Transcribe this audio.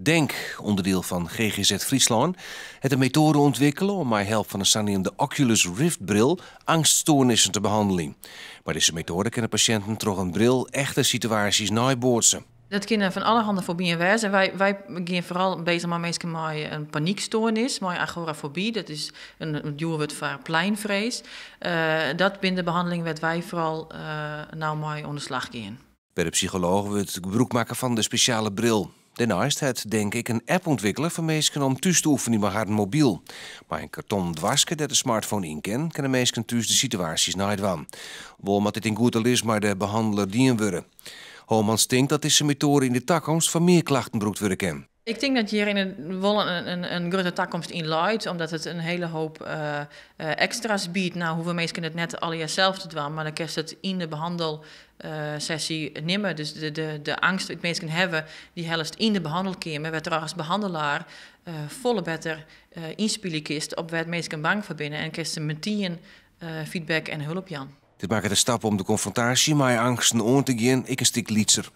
Denk, ûnderdiel fan GGZ Fryslân, hat in metoade ûntwikkele om mei help fan de saneamde Oculus Rift-bril eangststoarnissen te behanneljen. Mei dizze metoade kinne pasjinten troch in bril echte situaasjes neiboatse. Dat kinne fan allerhande fobyen wêze. Wy gean foaral bezich mei minsken mei in panykstoarnis, mei agorafoby. Dat is in djoer wurd foar pleinfrees. Dat binne de behannelingen wêr't wy foaral no mei oan de slach gean. By de psycholooch wurdt gebrûk makke fan de spesjale bril. Dêrneist hat Denk ek in app ûntwikkele foar minsken om thús te oefenjen mei harren mobyl. Mei in kartonnen doaske dêr't de smartphone yn kin, kinne minsken thús de situaasjes neidwaan. Wol moat dit yn goed oerlis mei de behanneler dien wurde. Homans tinkt dat dizze metoade yn de takomst foar mear klachten brûkt wurde kin. Ik tink dat hjir wol in grutte takomst yn leit, omdat it in hiele hoop ekstra's biedt. No hoege minsken it net allegear sels te dwaan, mar dan kinst it yn de behannelsessy nimme. Dus de eangst dy't minsken hawwe, dy hellest yn de behannelkeamer, wêrtroch as behannelaar folle better ynspylje kinst op wêr't minsken bang foar binne en kinst se metien feedback en help jaan. Dit makket de stap om de konfrontaasje mei eangsten oan te gean ek in stik lytser.